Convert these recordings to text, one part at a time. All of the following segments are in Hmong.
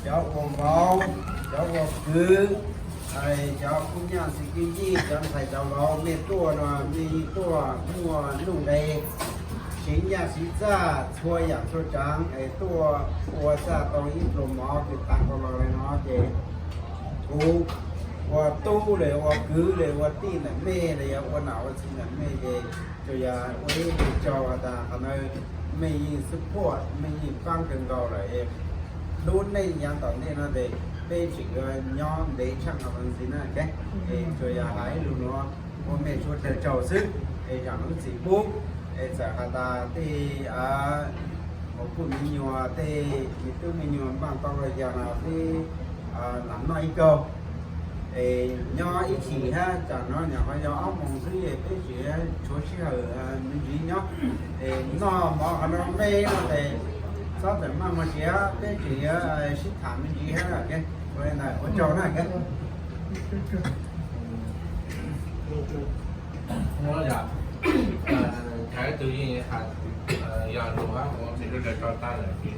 Cov ua vauv, cov ua kwv, cov kuj nyaj txiv kwv yij, cov ntxhais cov vauv, mej tuaj no mej yeej tuaj muaj nuj nqes, siv nyaj siv txag txhua yam txhua tsaav es tuaj ua txaj tau ib pluag mov kws taag tau los le no ces kuv ua tub le ua kwv le ua tij ntawm mej le yog ua nam ua txiv ntawm mej ces tsuas yog ua ib tug tsaug has tas qhov ntawd mej yeej support, mej yeej paab kawg nkaus lawm es lub neej yav tom ntej no ces peb tseem yuav nyob ntev tshaaj qhov ntawd ntxiv na. Es tsuas yog has ib lug nuav ua mej suav dlawg tsaug xwb es zaam lub txim pub es txawm has tas tej ua poj me nyuam tej me tub me nyuam npaaj tau los yog no peb lam noj ib kaug es nyob ib chim hab, tsam no nyuam qhuav yog ob moos xwb es peb tseem tshuav sij hawm me ntsis nyob es noj mov qhov no me no ces txhob txawm maj moog siav, peb tseem yuav sib tham me ntsis hab. Ua tsaug na. Yog, thaum ib tug yeej has, yog lug hab ua mej suav dlawg tsaug tag lawm ces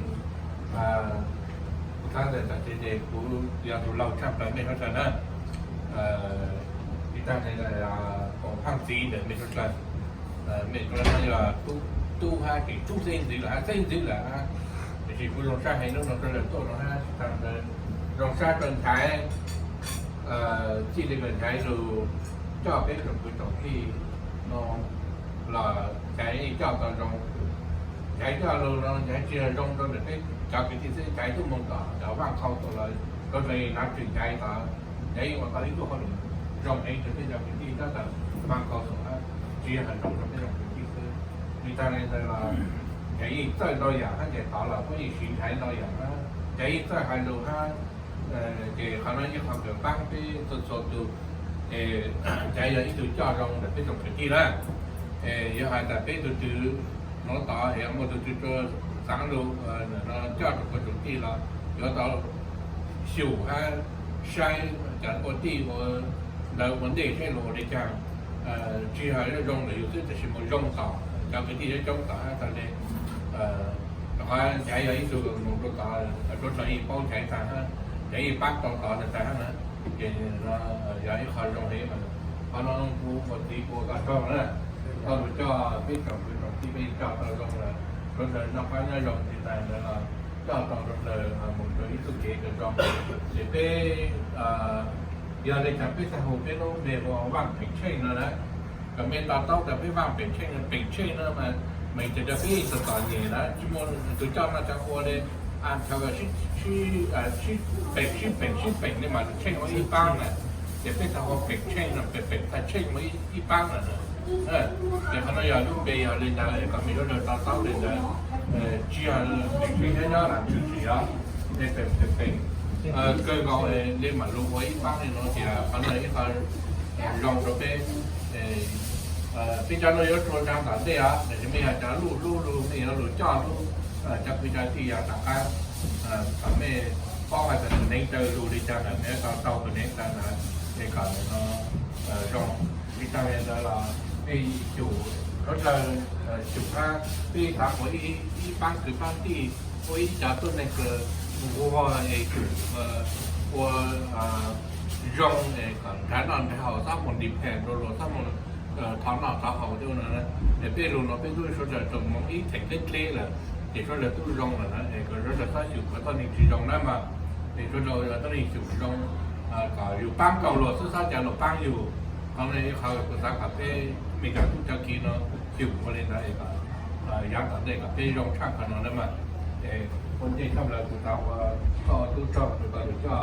kuv tab ntawm tam sim ces kuv yog tus laug tshaj plaws mej suav dlawg na. Ib tag ne, koom phaaj txiv ntawm mej suav dlawg, mej suav dlawg no yog tub hab ces tub xeeb ntxwv lawm hab, xeeb ntxwv lawm hab. Tiam sis kuv zoo sab heev hnub no suav dlawg tuaj no hab, zoo sab rua Nchaiv, txij li Nchaiv lug coj peb tsoom kwv tsoom tij no los Nchaiv coj tau zoo. Nchaiv coj lug no Nchaiv tsis yog zoo rua ntawm peb cov kwv tij xwb, Nchaiv tub moog tom cov vaaj khau tuaj los rua ntawm nav tshwm Nchaiv tod, Nchaiv yeej ua tau ib tug hauj lwm zoo heev rua peb cov kwv tij tab tom vaaj khau tuaj, tsis yog zoo rua peb cov kwv tij xwb. Li tag li ntawd los Nchaiv yeej txawj ntau yam hab, Nchaiv tod los puab yeej siv Nchaiv ntau yam hab, Nchaiv yeej txawj has lug hab. Ces qhov no ib qho kws paab peb txhua txhua tug, es Nchaiv yog ib tug coj zoo ntawm peb tsoom kwv tij na. Es yuav has tas peb tug twg nuav tod es muaj tug twg rua xaav lug no coj rua kuv tsoom tij los yuav tau xyum hab saib cov ua tij ua ntawv ua ntej saib lug ua le caag. Tsis yog zoo ntawm yus xwb tab sis mus zoo tom cov kwv tij coob coob tom hab tas le. Rua qhov Nchaiv yog ib tug moog rua tod, rua tod yeej paub Nchaiv taag hab, Nchaiv yeej paab tau tod taag hab na. Ces yog ib qho zoo heev mas qhov no kuv ua txiv kuv ua koj tsaug na. Koj lug coj peb tsoom kwv tsoom tij peb coj tau zoo lawm, suav dlawg noj qab nyob zoo tsis tas ntawd los coj tau suav dlawg mus rua ib txuj kev kws zoo. Ces peb yog le caag peb txhaj hu peb lub npe ua Vaaj Peem Tsheej no na. Kom mej to taub tas peb Vaaj Peem Tsheej, Peem Tsheej no mas meem tas peb txom txom nyem na, tsis muaj tug coj noj coj ua le, thaum sib peem sib peem sib peem le mas tsheej ua ib paab na. Ces peb txhaj hu Peem Tsheej no, Peem Peem txhaj tsheej ua ib paab lawm na. Ces qhov no yog lub npe yog le ntawd kom mej suav dlawg to taub le ntawd. Tsis yog Peem Tsheej nyob nyob lam tshwm sim os, le Peem Peem kawg nkaus le mam lug ua ib paab le no tias qhov no ib qho zoo rua peb. Peb cov nuav yuav tsua tsaag tom ntej os, tab sis mej yog cov luj hlub lug mej yuav lug coj hlub cov kwv cov tij yav tom qab, kom mej paub has tas tus neev taw lug le caag lawm, mej yuav tau taug tus neev taw ntawd es kom zoo. Li tag le ntawd los peb xyum, suav dlawg xyum hab peb xaav ua ib paab kwv paab tij, ua ib cov tuab neeg kws nquag es xyum ua zoo es kom nrhav noj nrhav haus, txhob mus depend rua luag, txhob mus thov noj thov haus tej no. Es peb lug no peb tub suav dlawg tsoom moog ib theem dleb dleb lawm, ces suav dlawg tub zoo lawm na, es kom suav dlawg txhob xyum kom tuab neeg tsis zoo na mas. Es suav dlawg tuab neeg xyum zoo, kom yus paab tau luag xwb, txhob caw luag paab yus. Qhov no ib qho kuv xaav kom peb mej cov tub cov kiv no xyum ua le ntawd es kom yav tom ntej kom peb zoo tshaj qhov no na mas. Es ua ntej tshaj plaws kuv xaav ua koj tub tsaug rua koj lug coj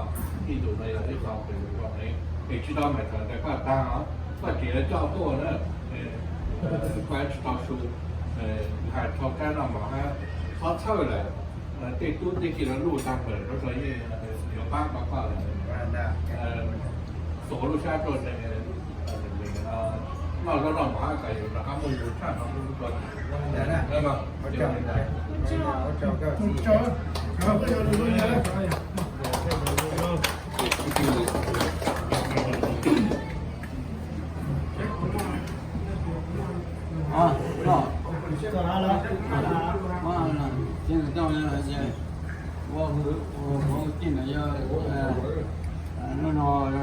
ib tug no yog ib qho kws zoo heev, es tsis tau maam tawm ntawm koj taag os, koj tseem yuav coj tuaj na. Koj tsis tau su, hais rau kab noj mov hab, txhob txhawj lawm. Tej tub tej kiv lug luj taag lawm, rau rau yeej yuav paab tau koj lawm. Xuas lub sab rua noj zaub noj mov hab kom yus rov qab muaj yus tshaj no.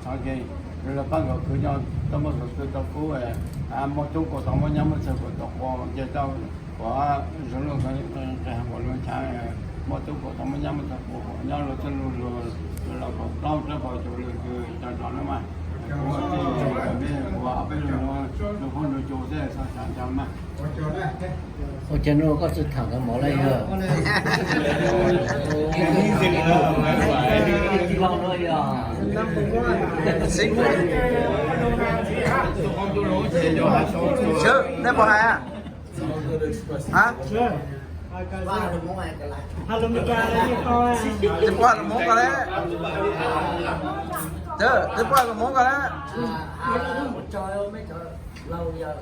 txhov ke, lawv pab nkawd khwv nyob tau muaj txhua txhua tau kub, muaj tub kuj tau muaj nyab muaj txhua kuj tau qua ces tau kuv zoo lub nqe hauv kuv lub chaw, muaj tub kuj tau muaj nyab muaj txhua kuj nyob lub txhua lub lub los kuj plaub rab pau cuv lwm kws cov nrog lub mas kuv muaj tij kuv ob peb lub lub phooj lub cu xwb xav xav nco mas. Ua cas no koj tsis tham nkawd mov li yog? Sib, nej puas hais? Hais lus Hmoob, hais lus Meskas li tau. Twb puas hais lus Hmoob ko le? Twb puas hais lus Hmoob ko le? Laus yawg.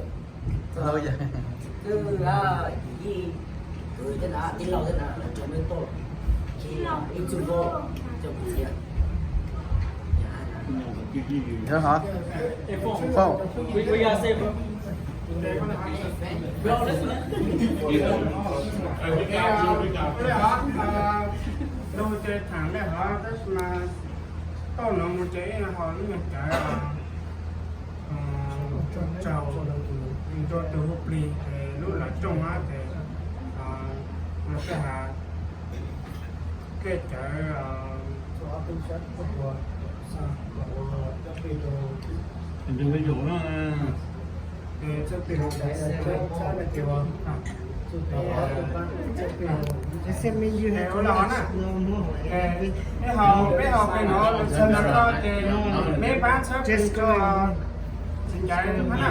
Yog hov. Phauj. Lub hauv ces tham lej hov tab sis mas toj no mus ces ib ho lub nyuag cawv tsaug nrog tus hu plig ces lub lawv rooj hov ces no tej ha tej cawv Peb hau, peb hau pem no lus txog ntawm no ces peb pab txhawb pem rau txiv ncaiv na.